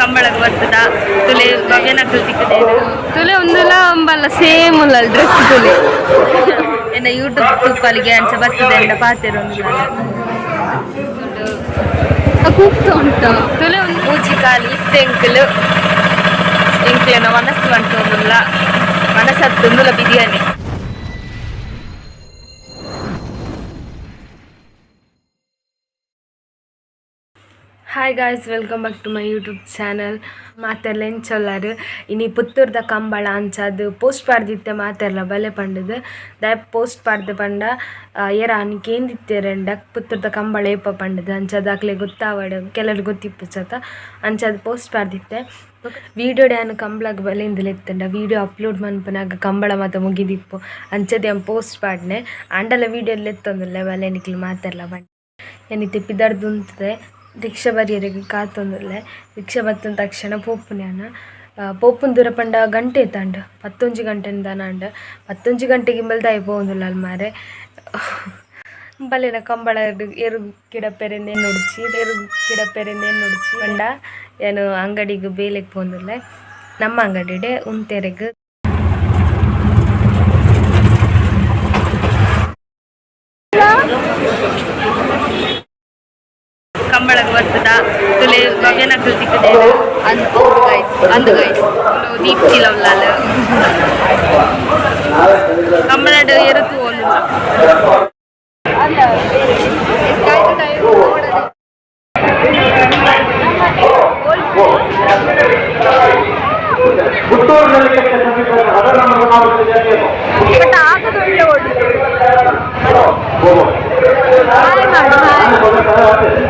ಕಂಬಳಗ ಬರ್ತದ ತುಲೆ ಭವ್ಯನಕುಲು ತಿಕ್ಕುದೇರು ತುಲೆ ಒಂದುಲ ಅಂಬಲ್ಲ ಸೇಮ್ ಉಲ್ಲ ಡ್ರೆಸ್ ತುಲೆ. ಎನ್ನ ಯೂಟ್ಯೂಬ್ ತೂಪಲಿಗೆ ಅಂಚ ಬರ್ತದೆ ಎಂಡ ಪಾತೆರೊಂದುಲ್ಲ. ಕೂಗ್ತಾ ಉಂಟು ತುಲೆ ಒಂದು. ಮೂಜಿ ಕಾಲು ಇತ್ತೆ ಎಂಕುಲು ಎಂಕ್ಲೆನ ಮನಸ್ಸು ಮಂತೊಂದುಲ್ಲ ಮನಸ್ಸತ್ತೊಂದುಲ biryani. Hi guys, welcome back to my YouTube channel. ಮಾತೆರ್ಲ ಎಂಚೊಲ್ಲಾರು ಇನಿ ಪುತ್ತೂರ್ದ ಕಂಬಳ ಅಂಚಾದ್ ಪೋಸ್ಟ್ ಪಾಡ್ದಿತ್ತೆ ಮಾತೆರ್ಲ ಬಲೆ ಪಂಡದು ದಾಯೆ ಪೋಸ್ಟ್ ಪಾಡ್ದು ಪಂಡ ಏರ ಅನ್ ಕೇಂದಿತ್ತೆರಂಡ ಪುತ್ತೂರ್ದ ಕಂಬಳ ಏಪ ಪಂಡದು ಅಂಚಾದ್ ಅಕ್ಲೆ ಗೊತ್ತಾವಡ್ ಕೆಲವರು ಗೊತ್ತಿಪ್ಪುಜತ ಅಂಚಾದ್ ಪೋಸ್ಟ್ ಪಾಡ್ದಿತ್ತೆ. ವೀಡಿಯೋಡ್ ಯಾನ್ ಕಂಬಳಗ್ ಬಲೆಂದು ಲೆತ್ತಂಡ ವೀಡಿಯೋ ಅಪ್ಲೋಡ್ ಮನ್ಪುನಗ ಕಂಬಳ ಮಾತ ಮುಗಿದಿಪ್ಪು ಅಂಚದ ಯಾನ್ ಪೋಸ್ಟ್ ಪಾಡ್ನೆ ಆಂಡಲ ವೀಡಿಯೋ ಲೆತ್ತೊಂದುಲ್ಲೆ ಬಲೆ ನಿಕ್ಲು ಮಾತೆರ್ಲ ಬಣ್ಣ. ಯಾನಿತ್ತೆ ಪಿದಡ್ದು ಉಂತುದೆ ರಿಕ್ಷಾ ಬರಿಯರೆಗ್ ಕಾತೊಂದುಲ್ಲೆ. ರಿಕ್ಷಾ ಬತ್ತಿನ ತಕ್ಷಣ ಪೋಪುನೆ ಯಾನ್. ಪೋಪುನ ದೂರ ಪಂಡ ಗಂಟೆ ಎತ್ತಂಡ್ 11 ಗಂಟೆ ದಾನ 11 ಗಂಟೆಗೆ ಇಂಬಲ್ ದಾಯೆ ಪೋವೊಂದುಲ್ಲ ಮಾರೆ ಬಲೆನ ಕಂಬಳ ಎರು ಕಿಡಪೆರೆಂದು ನುಡ್ಚಿ ಎರು ಕಿಡಪೆರೆಂದು ನುಡ್ಚಿ ಪಂಡ ಯಾನ್ ಅಂಗಡಿಗ್ ಬೇಲೆಗ್ ಪೋವೊಂದುಲ್ಲೆ. ನಮ್ಮ ಅಂಗಡಿಡೆ ಉಂತೆರೆಗ್ ಕಂಬಳಗ ಬರ್ತದ ತುಲೆ ಭವ್ಯನಕುಲು ತಿಕ್ಕುದೇರು. ಅಂದ್ ಹೌದು ಗೈಸ್, ಅಂದು ಗೈಸ್. ದೀಪ್ತಿ ಲವ್ಲಾಲ್ ಕಂಬಳಡ್ ಎರು ತೂವೊಂದುಲ್ಲ. ಪುತ್ತೂರಿನಲ್ಲಿ ಕೆಟ್ಟ ಸಮೀಪದ ಹದನನ್ನು ಬಟ್ ಆಗದು ಒಳ್ಳೆ ಓಡಿ.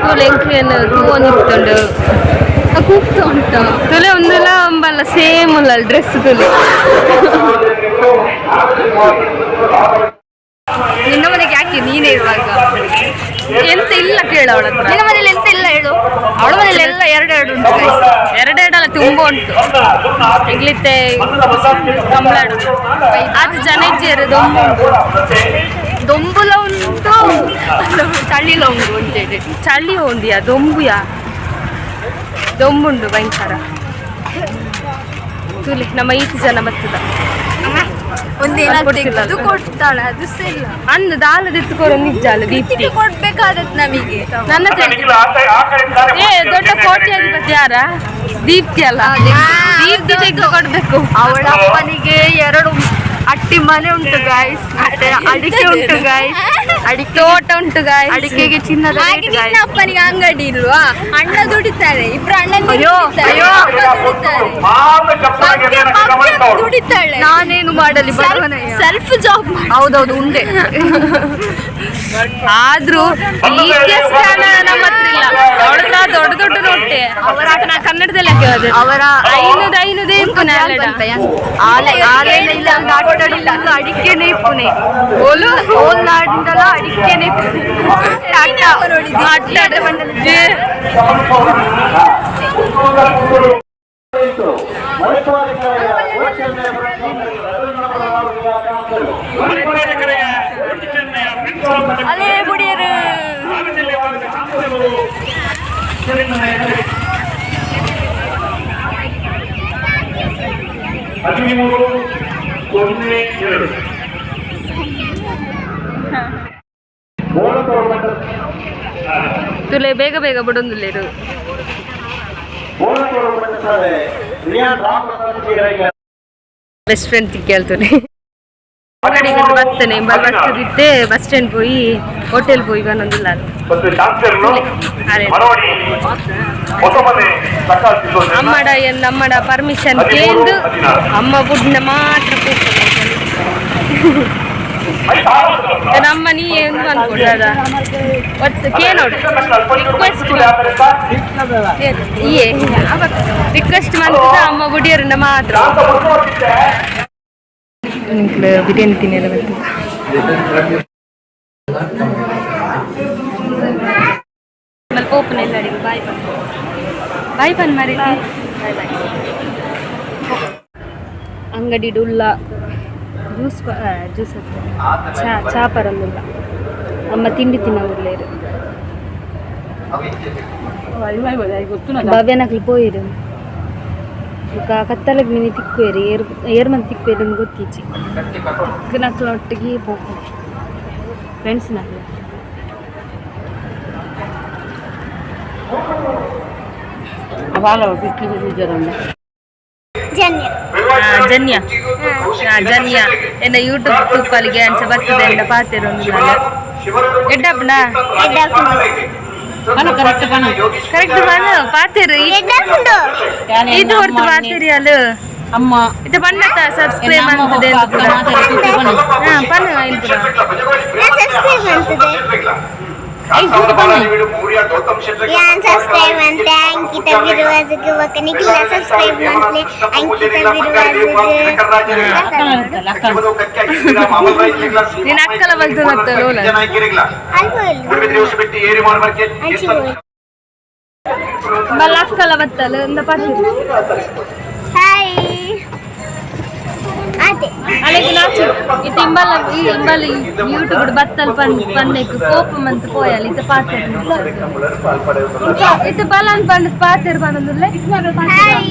ತುಲೆ ಎಂಕ್ಲೆನ್ ತೂವೊಂದಿತ್ತುಂಡು. ಕೂಗ್ತಾ ಉಂಟು ತುಲೆ ಒಂದುಲ ಅಂಬಲ್ಲ ಸೇಮ್ ಉಲ್ಲ ಡ್ರೆಸ್ ತುಲೆ. ನಿನ್ನ ಮನೆಗೆ ಯಾಕೆ ನೀನೇ ಇರುವಾಗ? ಎಂತ ಇಲ್ಲ ಕೇಳ ಅವಳ ಹತ್ರ. ನಿನ್ನ ಮನೇಲಿ ಎಂತ ಇಲ್ಲ ಹೇಳು. ಅವಳ ಮನೇಲಿ ಎಲ್ಲ ಎರಡೆರಡು ಉಂಟು ಗೈಸ್. ಎರಡೆರಡಲ್ಲ ತುಂಬ ಉಂಟು. ಎಂಗ್ಲಿತ್ತೆ ಕಂಬಳಾಡು ಅದು ಜನ ಇಜ್ಜೆರು ದೊಂಬು ಉಂಟು. ದೊಂಬುಲ ಉಂಟು, ಚಳಿಲ ಉಂಟು ಅಂತೇಳಿ. ಚಳಿ ಉಂಡಿಯಾ ದೊಂಬುಯಾ ದೊಂಬುಂಡು ಭಯಂಕರ. ತುಲೆ ನಮ್ಮ ಈತಿ ಜನ ಬರ್ತದ. ಒಂದೇನಾದ್ರು ತೆಗೆದು ಕೊಡ್ತಾಳೆ, ಅದು ಸಹ ಇಲ್ಲ. ಅಂದು ದಾಲದ ಎತ್ತುಕೊರು ನಿಜ್ಜಾಲ ದೀಪ್ತಿ. ಕೊಡ್ಬೇಕಾದತ್ ನಮಗೆ. ನನ್ನ ಹತ್ರ ಏ ದೊಡ್ಡ ಕೋಟ್ಯಾಧಿಪತಿ ಯಾರ ದೀಪ್ತಿ ಅಲ್ಲ, ದೀಪ್ತಿ ತೆಗೆದು ಕೊಡ್ಬೇಕು. ಅವಳ ಅಪ್ಪನಿಗೆ ಎರಡು ಅಟ್ಟಿ ಮನೆ ಉಂಟು ಗಾಯ್ಸ್, ಮತ್ತೆ ಅಡಿಕೆ ಉಂಟು ಗಾಯ್ಸ್, ಅಡಿಕೆ ತೋಟ ಉಂಟು ಗಾಯ್ಸ್. ಅಡಿಕೆಗೆ ಚಿನ್ನದ ಹಾಗೆ ರೇಟ್ ನಿನ್ನ ಗಾಯ್ಸ್. ಅಪ್ಪನಿಗೆ ಅಂಗಡಿ ಇಲ್ವಾ? ಅಣ್ಣ ದುಡಿತಾರೆ, ಇಬ್ರು ಅಣ್ಣ ಅಯ್ಯೋ, ಅಯ್ಯೋ. ದುಡಿತಾರೆ, ಭವ್ಯ ದುಡಿತಾಳೆ. ನಾನೇನು ಮಾಡಲಿ ಬಡವನಯ್ಯ. ಸೆಲ್ಫ್ ಜಾಬ್ ಮಾಡಿ. ಹೌದೌದು ಉಂಡೆ. ಆದ್ರೂ ದೀಪ್ತಿಯಷ್ಟು ಹಣ ನಮ್ಮ ಹತ್ರ ಇಲ್ಲ. ಅವಳ ಹತ್ರ ದೊಡ್ಡ ದೊಡ್ಡ ನೋಟೆ. ಅವರ ನಾ ಕನ್ನಡದಲ್ಲಿ ಯಾಕೆ ಹೋದೆ? ಅವರ ಐನೂರು ಐನೂರು ಇತ್ತು ನಾಲೆಡ. ಆಲೆ ಆಲೆ ಇಲ್ಲ ಅಂದ್ರೆ ಅಟ್ಟಡಿಲ್ಲ ಅಂದ್ರೆ ಅಡಿಕೆನೆ ಇಪ್ಪುನೆ. ಓಲು ಓಲ್ ನಾಡಿಂದಲ ಅಡಿಕೆನೆ ಇಪ್ಪುನೆ. ನೀನ್ ಯಾವಾಗ ನೋಡಿದ್ದಿ? ಅಟ್ಟಾಡ ಅಲೇ ಬುಡಿಯರು. 13 0 2. ತುಲೆ ಬೇಗ ಬೇಗ ಬಿಡೊಂದುಲ್ಲೇರು. ಬೆಸ್ಟ್ ಫ್ರೆಂಡ್ ಕೇಳ್ತಾನೆ ಅಂಗಡಿಗೆ ಬರ್ತಾನೆ ಬರ್ತದಿತ್ತೆ ಬಸ್ ಸ್ಟ್ಯಾಂಡ್ ಪೋಯಿ ಹೋಟೆಲ್ ಪೋಯಿ ಬನ್ನೊಂದಿಲ್ಲ. ಅಮ್ಮಡ ಎನ್ ಅಮ್ಮಡ ಪರ್ಮಿಷನ್ ಕೇಂದು ಅಮ್ಮ ಬುಡ್ನ ಮಾತ್ರ ನಮ್ಮ ನೀ ಏನು ಅನ್ಕೊಂಡದ ಒಟ್ಟು ಕೇನೋಡು ರಿಕ್ವೆಸ್ಟ್ ಏ ರಿಕ್ವೆಸ್ಟ್ ಮಾಡ್ತಿದ್ದ ಅಮ್ಮ ಬುಡಿಯರನ್ನ ಮಾತ್ರ. ನಿಂಕ್ಲು ಬಿರಿಯಾನಿ ತಿನ್ನೆಲ್ಲ ಬರ್ತದೆ. ಆಮೇಲೆ ಪೋಪುನ ಎಲ್ಲರಿಗೂ ಬಾಯ್ ಬನ್ ಬಾಯ್ ಬನ್ ಮಾರೀತಿ ಬಾಯ್ ಬಾಯ್. ಅಂಗಡಿ ಉಲ್ಲ ಜ್ಯೂಸ್ ಜ್ಯೂಸ್ ಚಾ ಚಾ ಪರಂದಿಲ್ಲ. ಅಮ್ಮ ತಿಂಡಿ ತಿನ್ನೋದಿಲ್ಲ. ಭವ್ಯನಕ್ಲು ಪೋಯಿರು. ಬೊಕ ಕತ್ತಲಗ್ ಮಿನಿ ತಿಕ್ಕುವೆರ್ ಏರ್ ಏರ್ ಮಂತ್ ತಿಕ್ಕುವೆರ್ ಇಂದ್ ಗೊತ್ತಿಜ್ಜಿ ತಿಕ್ಕುನಕ್ಲ್ನೊಟ್ಟಿಗೆ ಪೋಪುನಿ ಫ್ರೆಂಡ್ಸ್ ನಕುಲು. ಜನ್ಯ. ಜನ್ಯ ಜನ್ಯ ಎನ್ನ ಯೂಟ್ಯೂಬ್ ತೂಪಲಿಗೆ ಅಂಚ ಬರ್ತದೆ ಎಂಡ ಪಾತೆರೊಂದುಲ್ಲಾಲ್ ಎಡ್ಡಪ್ಪನ ಕರೆಕ್ಟ್ ಪನ ಪಾತೆರು. ಎಡ್ಡಾಪುಂಡು. ಇದು ಹೊರ್ತು ಪಾತೆರಿ ಅಲ್. ಅಮ್ಮ. ಇದು ಬಣ್ಣತ ಸಬ್ಸ್ಕ್ರೈಬ್ ಅಂತದೆ ಅಂತ ಪೂರ. ಹಾ ಪನ್ನ ಐನ್ ಪೂರ. ನಾ ಸಬ್ಸ್ಕ್ರೈಬ್ ಅಂತದೆ. ಯಾನ್ ಸಬ್ಸ್ಕ್ರೈಬ್ ಅಂತ ಅಂಕಿತ ಬಿರುವಾಜಗ್ ಬೊಕ ನಿಖಿಲ ಸಬ್ಸ್ಕ್ರೈಬ್ ಮಂತ್ಲೆ ಅಂಕಿತ ಬಿರುವಾಜಗ್. ನಿನ್ನ ಅಕ್ಕಲ ಬಲ್ತದತ್ತ ಲೋಲ. ಅಲ್ಪ ಅಂಚಿ ಹೋಯ್. ಬಲ್ಲ ಅಕ್ಕಲ ಬತ್ತಲ್ ಇಂದ ಪಾತೆರು. ಹಾಯ್ ಅದೇ. ಅಲೆಗ್ ನಾಚು ಇತ್ತೆ ಇಂಬಲ ಈ ಇಂಬಲ ಯೂಟ್ಯೂಬ್ ಬತ್ತಲ್ ಪನ್ ಪನ್ನೆಕ್ ಕೋಪ ಮಂತ್ ಪೋಯಲ್ ಇತ್ತೆ ಪಾತೆರು ಇತ್ತೆ ಬಲನ್ ಪಂಡ್ ಪಾತೆರು ಪನೊಂದುಲ್ಲೆ. ಹಾಯ್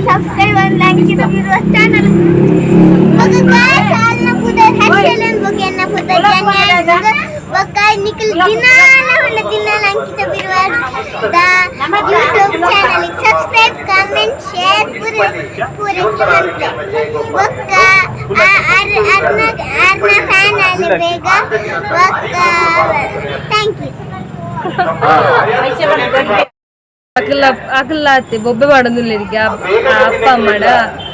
ಸಬ್ಸ್ಕ್ರೈಬ್ ಅಂತ ಅಂಕಿತ ಬಿರುವಾಜ್ ಚಾನಲ್ ಬೊಕ ಗಾಯ್ಸ್ ಅಲ್ನ ಪುದರ್ ಹರ್ಷಲನ್ ಬೊಕ ಎನ್ನ ಪುದರ್ ಜನ್ಯ ಬೊಕ ನಿಖಿಲ್ ದಿನಾಲ ಉಲ್ಲ ದಿನಾಲ ಅಂಕಿತ ಬಿರುವಾಜ್ the YouTube channel subscribe comment share ಪೂರ ಪೂರ ಮನ್ಪುಲೆ ಬೊಕ ಅರ್ನ ಅರ್ನ ಫ್ಯಾನ್ ಅಲ್ಲಿ ಬೇಗ ಬೊಕ thank you. ಅಕುಲ ಅಕುಲ ಆತೆ ಬೊಬ್ಬೆ ಪಾಡೊಂದುಲ್ಲೆರ್ ಅಪ್ಪ ಅಮ್ಮಡ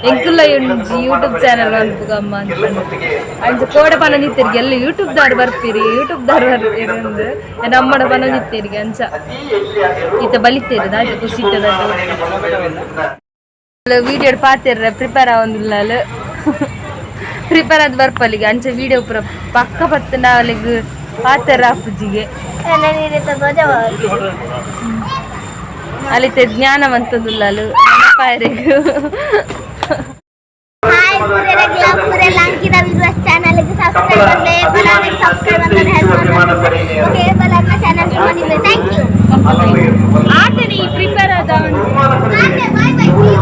ಎಂಕುಲ ಒಂಜಿ ಯೂಟ್ಯೂಬ್ ಚಾನಲ್ ಮನ್ಪುಗ ಅಮ್ಮ ಅಂತ ಅಂಚ ಕೋಡೆ ಪನೊಂದಿತ್ತೆರ್ಗೆ ಎಲ್ಲ ಯೂಟ್ಯೂಬ್ ದಾರ್ ಬರ್ಪಿರಿ ಯೂಟ್ಯೂಬ್ ದಾರ್ ಬರ್ಪಿರಿ ಅಂದ್ ಎನ್ನ ಅಮ್ಮಡ ಪನೊಂದಿತ್ತೆರ್ಗೆ ಅಂಚ ಇತ್ತೆ ಬಲಿತೇರು ದಾದ ಖುಷಿ ಇತ್ತದ ವಿಡಿಯೋ ಪಾತೆರ್ರೆ ಪ್ರಿಪೇರ್ ಆವೊಂದುಲ್ಲಾಲ್ ಪ್ರಿಪೇರ್ ಆದ್ ಬರ್ಪಲಿಗೆ ಅಂಚ ವಿಡಿಯೋ ಪೂರ ಪಕ್ಕ ಪತ್ತುಂಡ ಅವಳಿಗ್ ಪಾತೆರ ಆಪುಜಿಗೆ. ಅಲಿತೆ ಜ್ಞಾನ ಮಂತೊಂದುಲ್ಲಾಲ್ ನೆನಪಾಯೆರೆಗ್. ಹಾಯ್ ಪೂರೆರೆಗ್ಲ ಪೂರೆಲ್ಲ ಅಂಕಿತ ಬಿರುವಾಜ್ ಚಾನಲ್ ಗೆ ಸಬ್ಸ್ಕ್ರೈಬ್ ಅಂದ್ರೆ ಬಲಾನ ಸಬ್ಸ್ಕ್ರೈಬ್ ಅಂತ ಹೆಲ್ಪ್ ಮಾಡ್ತಾರೆ. ಓಕೆ ಬಲಾನ ಚಾನಲ್ ಬಂದಿದೆ. Thank you. ಆತನಿ prepare ಆದ ಬಾಯ್ ಬಾಯ್ ಸಿ you.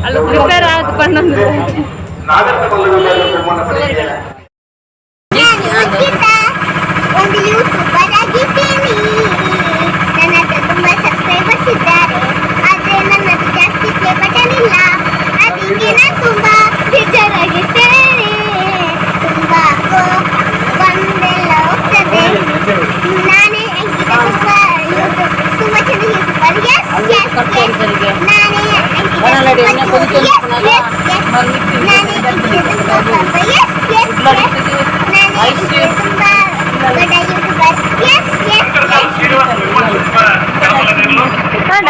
ಅಲ್ಲ ಪ್ರಿಪೇರ್ ಆದ್ ಪನ್ನೊಂದು. ನಾನು ಅಂಕಿತ ಒಂದು ಯೂಟ್ಯೂಬರ್ ಆಗಿದ್ದೀನಿ. ನನ್ನ ಹತ್ರ ತುಂಬ ಸಬ್ಸ್ಕ್ರೈಬರ್ಸ್ ಇದ್ದಾರೆ, ಆದರೆ ನನ್ನದು ಜಾಸ್ತಿ ಪ್ಲೇ ಬಟನ್ ಇಲ್ಲ. ಅದಕ್ಕೆ ನಾನು ತುಂಬ ಬೇಜಾರಾಗಿದ್ದೇನೆ. ತುಂಬ ಕೋಪ ಬಂದೆಲ್ಲ ಹೋಗ್ತದೆ. ನಾನೇ ಅಂಕಿತ ತುಂಬ ಯೂಟ್ಯೂಬ್ ತುಂಬ ಚೆನ್ನಾಗಿ ಯೂಟ್ಯೂಬರ್. ಎಸ್ ಎಸ್ ಎಸ್ ನಾನೇ ಅಂಕಿತ ತುಂಬ. ಎಸ್ ಎಸ್ ಎಸ್ ನಾನೇ ಅಂಕಿತ ತುಂಬ ಪಾಪ. ಎಸ್ ಎಸ್ ಎಸ್ ನಾನೇ ಅಂಕಿತ ತುಂಬ ದೊಡ್ಡ ಯೂಟ್ಯೂಬರ್. ಎಸ್ ಎಸ್ ಎಸ್ ಕಾಣ.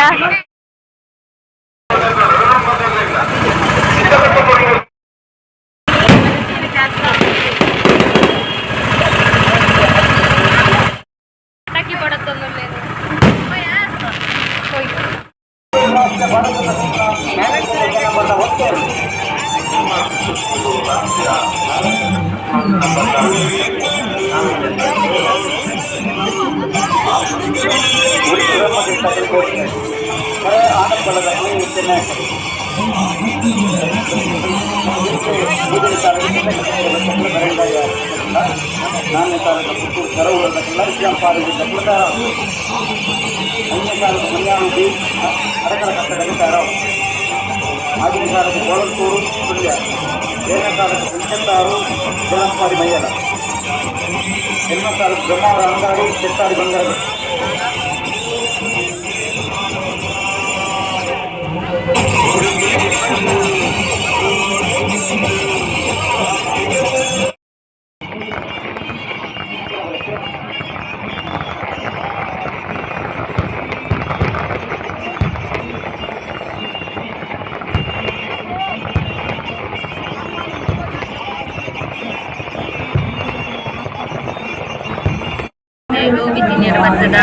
ಗೋಬಿ ತಿನ್ಯರ ಬರ್ತದ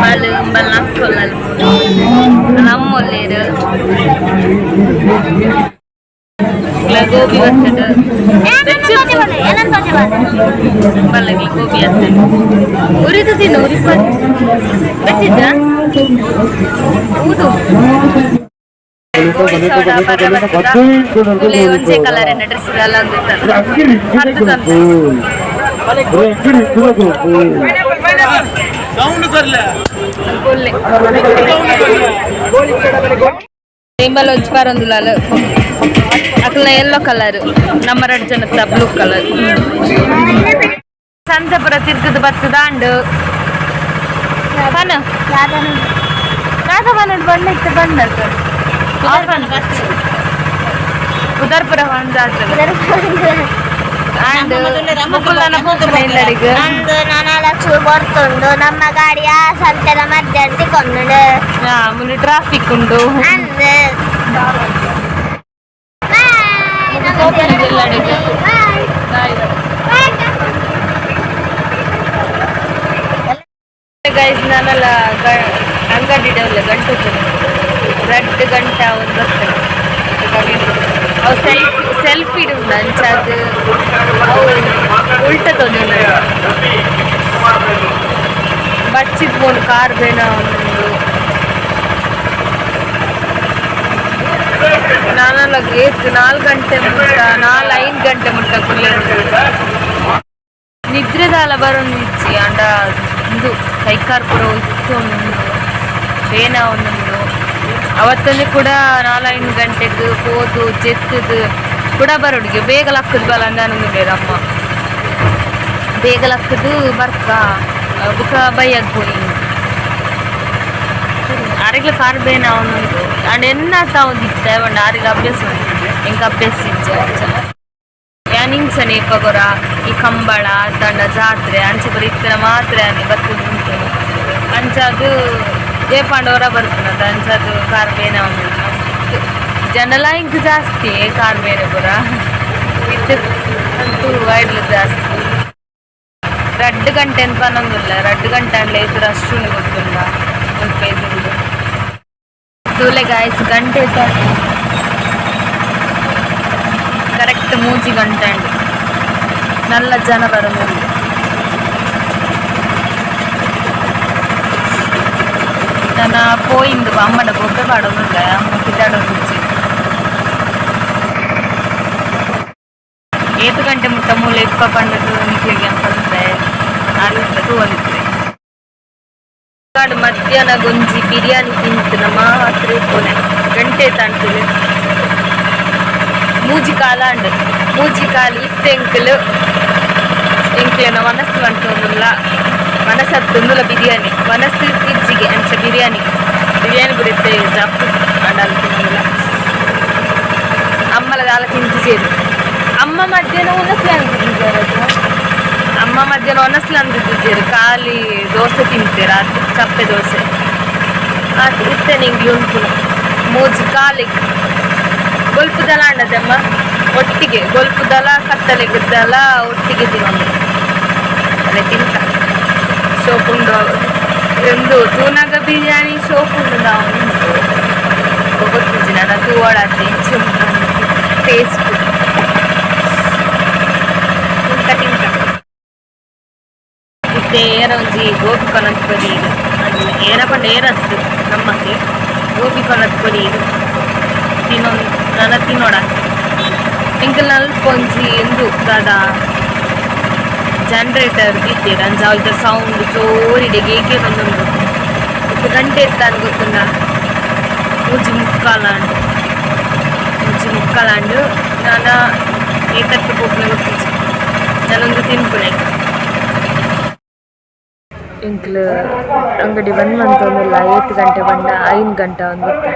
ಬಲ್ ಬಲ್ ನಕ್ಕೊಲ್ಲಲ್ ನಮ್ಮೊಲ್ಲೇರು ಗೋಬಿ ಬರ್ತದ ಬಲ್ಲಗ್ಲ ಗೋಬಿ ಅತ್ತದ ಉರಿದು ತಿನ್ನು ಉರಿಪ ಬಚ್ಚಿದ್ದ ಊದು. ಗೋಳಿ ಸೋಡಾ ಪರ ಬರ್ತದ. ಕುಲೆ ಒಂಜೆ ಕಲರ್ ಎನ್ನ ಡ್ರೆಸ್ ಎಲ್ಲ ಇಂಬಲ್ ಒಂಜಿ ಪರೊಂದುಲಾಲ್ ಅಕ್ಲ್ನ ಯೆಲ್ಲೋ ಕಲರ್, ನಮ್ಮ ರಡ್ಡ್ ಜನತ್ತ ಬ್ಲೂ ಕಲರ್. ಸಂತಪುರ ತಿರ್ಗದ ಬತ್ತದ ಅಂಡು ಪನ ದಾದ ಬನ್ನಡ್ ಬಣ್ಣ ಇತ್ತು ಬಣ್ಣ ಉದರ್ಪುರ ಒಂದಾತದ ಅಂಡ್ ಮುಕುಲನ ಪೋಪುನ ಇಲ್ಲಡಿಗ್. ಅಂದು ನನಲ ಚೂರು ಬರ್ತುಂಡು ನಮ್ಮ ಗಾಡಿ ಆ ಸಂತೆದ ಮಧ್ಯ ತಿಕ್ಕೊಂದುಂಡು. ಹಾ, ಮುಲು ಟ್ರಾಫಿಕ್ ಉಂಡು. ಅಂದು ಪೋಪುನ ಇಲ್ಲಡಿಗ್. Bye bye. ಗೈಸ್, ನಾನೆಲ್ಲ ಅಂಗಡಿ ಉಲ್ಲ ಗಂಟು ರಡ್ಡ್ ಗಂಟ ಒಂದು ಬರ್ತದೆ. ಅವು ಸೆಲ್ಫಿ ಸೆಲ್ಫಿ ಉಂಡು ಅಂಚಾದ್ ಅವು ಉಲ್ಟ ತೊಂದರೆ. ಬಚ್ಚಿದ್ ಪೋಂಡು ಕಾರ್ ಬೇಡ ಒಂದು. ನಾನೆಲ್ಲ ಏತ್ 4 ಗಂಟೆ ಮುಟ್ಟ, 4-5 ಗಂಟೆ ಮುಟ್ಟ ಕುಲ್ಲೆ. ನಿದ್ರೆದಾಲ ಬರೊಂದು ಇಜ್ಜಿ. ಅಂಡ ಇಂದು ಕೈಕಾರ್ ಪೂರ ಇತ್ತು ಒಂದುಂಡು, ಬೇನ ಒಂದುಂಡು. ಅವತ್ತೊಂದು ಕೂಡ 4-5 ಗಂಟೆಗೆ ಪೋದು ಜೆತ್ತದು ಕೂಡ ಬರೋಡಿಗೆ ಬೇಗ ಲಕ್ಕದ ಬಲ ಅಂದಾನೊಂದು ಅಮ್ಮ. ಬೇಗ ಲಕ್ಕದು ಬರ್ಕ ಬುಕ್ಕ ಬೈಯಗ್ ಪೋಯಿ. ಆರೆಗ್ಲ ಕಾರ್ ಬೇನ ಒಂದುಂಡು. ಅಂಡ್ ಎನ್ನ ಒಂದು ಇಜ್ಜಿ ಪಂಡ ಆರೆಗ್ ಅಭ್ಯಾಸ ಉಂಟು, ಎಂಕ್ ಅಭ್ಯಾಸ ಇಜ್ಜಿ ಅಂಚ. ಯಾನ್ ಇಂಚನೆ ಇಪ್ಪಗೊರ ಈ ಕಂಬಳ ದಂಡ ಜಾತ್ರೆ ಅಂಚ ಪೂರ ಇತ್ತಿನ ಮಾತ್ರ ಯಾನ್ ಬತ್ತುದು ಉಂಟು. ಅಂಚಾದ್ ಏಪಾಂಡ ಹೊರ ಬರ್ಪುನದ. ಅಂಚಾದ್ ಕಾರ್ ಬೇನೆ ಉಂಡು ಮಸ್ತ್. ಜನಲ ಇಂಕ್ ಜಾಸ್ತಿ ಕಾರ್ ಬೇನೆ ಪೂರ ಇತ್ತೆ ಅಂತೂ ವೈಡ್ಲು ಜಾಸ್ತಿ. 2 ಗಂಟೆ ಅಂತ ಪನೊಂದುಲ್ಲ. 2 ಗಂಟೆ ಅಂಡ್ಲ ಏತ್ ರಶ್ ಉಂಡು ಗೊತ್ತುಂಡ ಮುಲ್ಪ ಎದುರುಡು. ತೂಲೆ ಗಾಯ್ಸ್, ಗಂಟೆ ಕರೆಕ್ಟ್ 3 ಗಂಟೆ ಉಂಡು. ನಲ್ಲ ಜನ ಬರೋದು. ನನ್ನ ಪೋಯಿಂದು ಅಮ್ಮಡ ಬೊಬ್ಬೆ ಪಾಡೊಂದುಲ್ಲ. ಅಮ್ಮ ಪಿದಾಡೊಂದುಜ್ಜಿ. ಏತ್ ಗಂಟೆ ಮುಟ್ಟ ಮೂಲೆ ಇಪ್ಪ ಪಂಡದು ನಿಕ್ಲೆಗೆ ಅಂತಂದ್ರೆ ಆಲಿತ್ತ ತೂವೊಂದಿತ್ರೆ. ಕಾಡು ಮಧ್ಯಾಹ್ನ ಗೊಂಜಿ ಬಿರಿಯಾನಿ ತಿಂತು ನಮ್ಮ ಮಾತ್ರ ಪೋನೆ. ಗಂಟೆ ತಾಂಟುಲೆ 3:15 ಅಂಡು. 3:15 ಇತ್ತೆ. ಎಂಕಲು ಎಂಕ್ಲೆನ ಮನಸ್ಸು ಮಂತೊಂದುಲ್ಲ. ಮನಸ್ಸತ್ತೊಂದುಲ ಬಿರಿಯಾನಿ ಮನಸ್ಸು ಇಜ್ಜಿಗೆ. ಅಂಚ ಬಿರಿಯಾನಿ ಬಿರಿಯಾನಿ ಬುಡಿತ್ತೆ ಜಪ್ಪು ಅಂಡಲ್ ತಿನ್ನಲ್ಲ. ಅಮ್ಮಲ ದಾಲ ತಿಂತಿಜೇರು. ಅಮ್ಮ ಮಧ್ಯಾಹ್ನ ಒನಸ್ಲೆ ಅಂತಿದ್ದಾರೆ. ಅಮ್ಮ ಮಧ್ಯಾಹ್ನ ಒನಸ್ಲೆ ಅಂತಿದ್ದೇರು. ಖಾಲಿ ದೋಸೆ ತಿಂತೆ ರಾತ್ರಿ, ಚಪ್ಪೆ ದೋಸೆ ಆತು. ಇತ್ತೆ ನಿಂಗೆ ಉಂಟು 3:15ಕ್ಕೆ. ಬೊಲ್ಪುದಲ ಅಂಡದಮ್ಮ ಒಟ್ಟಿಗೆ ಬೊಲ್ಪುದಲ ಕತ್ತಲೆ ಗುದ್ದಲ ಒಟ್ಟಿಗೆ ತಿನ್ನೋದು. ಅದೇ ತಿಂತ ಶೋಕುಂಡು ಒಂದು ತೂನಾಗ ಬಿರಿಯಾನಿ ಶೋಕುಂಡು. ನಾವು ಗೊತ್ತಿಜ್ಜಿ ನನ್ನ ತೂವಳಾತಿ ಟೇಸ್ಟ್. ತಿಂತ ತಿಂತ ಇತ್ತೆ ಏರ ಒಂಜಿ ಗೋಬಿ ಕೊನತ್ ಕೊರಿ. ಏರ ಪಂಡ ಏರತ್ತು ನಮ್ಮಕ್ಕೆ ಗೋಬಿ ಕೊನತ್ ಕೊರಿ ತಿನ್ನೋ ನನ್ನ ತಿನ್ನೋಡ. ಎಂಕಲ್ ನಲ್ಪ ಒಂಜಿ ಎಂದು ದಾದ ಜನರೇಟರ್ ಇತ್ತೀರ. ಅಂಚ ಅಲ್ತ ಸೌಂಡ್ ಜೋರಿಡೆ ಗೇಕೆ ಬಂದುಂಡು. ಇತ್ತೆ ಗಂಟೆ ಎತ್ತಾನು ಗೊತ್ತುಂಡ? 3:45 ಅಂಡು. 3:45 ಅಂಡು. ನಾನ ಏತಕ್ಕೆ ಪೋಪುನ ಗೊತ್ತಿಜ್ಜಿ. ನಾನೊಂದು ತಿನ್ಪುನೆ. ಎಂಕ್ಲು ಅಂಗಡಿ ಬಂದ್ ಮಂತೊಂದುಲ್ಲ. ಏತ್ ಗಂಟೆ ಬಂಡ? 5 ಗಂಟೆ ಒಂದು ಗೊತ್ತ.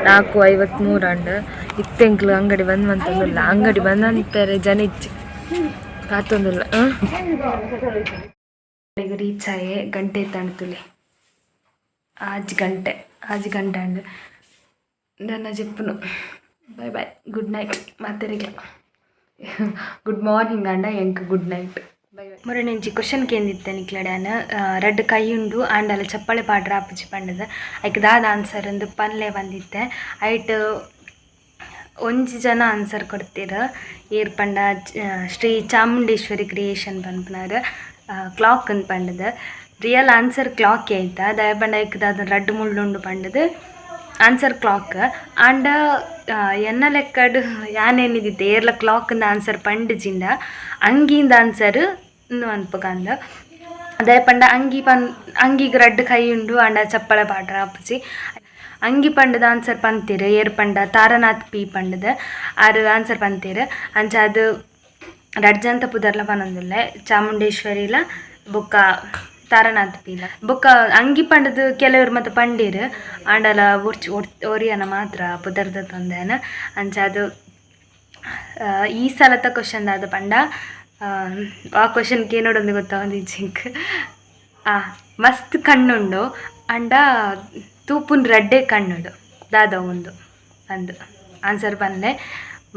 4:53 ಅಂಡ್. ಇತ್ತೆ ಎಂಕ್ಲು ಅಂಗಡಿ ಬಂದ್ ಮಂತೊಂದುಲ್ಲ. ಅಂಗಡಿ ಬಂದಂತಾರೆ ಜನ ಇಜ್ಜಿ, ಕಾತೊಂದುಲ್ಲ. ಈಗ ರೀಚ್ ಆಯೆ. ಗಂಟೆ ತಾಣ್ತುಲೆ 6 ಗಂಟೆ. 6 ಗಂಟೆ ಅಂಡ್. ನನ್ನ ಜೆಪ್ಪುನು. ಬಾಯ್ ಬಾಯ್, ಗುಡ್ ನೈಟ್ ಮಾತೆರೆಗ್ಲ. ಗುಡ್ ಮಾರ್ನಿಂಗ್ ಅಂಡ ಎಂಕ್ ಗುಡ್ ನೈಟ್, ಬೈ ಬೈ. ಮೊರನೆಂಚಿ ಕ್ವಶನ್ ಕೇಂದಿತ್ತೆ ನಿಕ್ಲಡ್ಯಾನ, ರಡ್ಡ್ ಕೈ ಉಂಡು ಆಂಡಲ ಚಪ್ಪಾಳೆ ಪಾಡ್ರ ಆಪುಜಿ ಪಂಡದ. ಐಕ್ ದಾದ ಆನ್ಸರ್ ಅಂದು ಪನ್ಲೆ ಬಂದಿತ್ತೆ. ಐಟ್ ಒಂಜಿ ಜನ ಆನ್ಸರ್ ಕೊಡ್ತೀರ. ಏರ್ ಪಂಡ ಶ್ರೀ ಚಾಮುಂಡೇಶ್ವರಿ ಕ್ರಿಯೇಷನ್ ಪನ್ಪುನಾರ್ ಕ್ಲಾಕ್ ಅಂದ್ ಪಂಡದ. Real answer clock ಐತ. ದಾಯ ಪಂಡ ಐಕ್ ದಾದ ರಡ್ಡ್ ಮುಳ್ಳುಂಡು ಪಂಡದು. ಆನ್ಸರ್ ಕ್ಲಾಕ್ ಆಂಡ ಎನ್ನ ಲೆಕ್ಕಡ್ ಯಾನ್ ಎನ್ನಿದಿತ್ತೆ ಏರ್ಲ ಕ್ಲಾಕ್ಂದ್ ಆನ್ಸರ್ ಪಂಡಿಜಿಂಡ ಅಂಗಿಂದ ಆನ್ಸರ್ ಇಂದು ಮನ್ಪುಗಂದ್. ದಾಯೆ ಪಂಡ ಅಂಗಿ ಪನ್ ಅಂಗಿಗ್ ರಡ್ಡ್ ಕೈ ಉಂಡು ಆಂಡ ಚಪ್ಪಳೆ ಪಾಡ್ರೆ ಆಪುಜಿ. ಅಂಗಿ ಪಂಡ್ದ್ ಆನ್ಸರ್ ಪಂತೆರ್ ಏರ್ ಪಂಡ ತಾರನಾಥ್ ಪಿ ಪಂಡ್ದ್ ಆರ್ ಆನ್ಸರ್ ಪಂತೆರ್. ಅಂಚಾದ್ ರಡ್ಡ್ ಜನತ ಪುದರ್ಲ ಪನೊಂದುಲ್ಲೆ ಚಾಮುಂಡೇಶ್ವರಿಲ ಬೊಕ್ಕ ತಾರನಾಥ್ ಪಿಲ. ಬೊಕ್ಕ ಅಂಗಿ ಪಂಡ್ದ್ ಕೆಲವೆರ್ ಮಾತ ಪಂಡೆರ್ ಆಂಡಲ ಒರ್ಚಿ ಒರಿಯನ ಮಾತ್ರ ಪುದರ್ ದೆತೊಂದೆ ಯಾನ್. ಅಂಚಾದ್ ಈ ಸಲತ ಕ್ವೆಶನ್ ದಾದ ಪಂಡ ಆ ಕ್ವೆಶನ್ ಕೇನೊಡೊಂದು ಗೊತ್ತಾವೊಂದಿಜ್ಜಿ ಎಂಕ್. ಆ ಮಸ್ತ್ ಕಣ್ಣುಂಡು ಆಂಡ ತೂಪುನ್ ರಡ್ಡೆ ಕಣ್ಣುಡು ದಾದ ಉಂದು ಪಂದ್ ಆನ್ಸರ್ ಪನ್ಲೆ.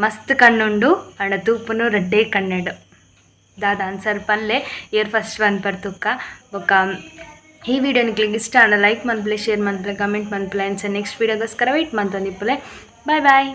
ಮಸ್ತ್ ಕಣ್ಣುಂಡು ಆಂಡ ತೂಪುನು ರಡ್ಡೆ ಕಣ್ಣುಡು ದಾದ ಆನ್ಸರ್ ಪನ್ಲೆ. ಏರ್ ಫಸ್ಟ್ ಪನ್ಪರ್ ತುಕ್ಕ. ಬೊಕ್ಕ ಈ ವಿಡಿಯೋ ನಿಕ್ಲೆಗ್ ಇಷ್ಟ ಆಂಡ ಲೈಕ್ ಮನ್ಪುಲೆ, ಶೇರ್ ಮನ್ಪುಲೆ, ಕಮೆಂಟ್ ಮನ್ಪುಲೆ. ಅಂಚ ನೆಕ್ಸ್ಟ್ ವಿಡಿಯೋಗೋಸ್ಕರ ವೆಯ್ಟ್ ಮಂತೊಂದಿಪ್ಪುಲೆ. Bye boy.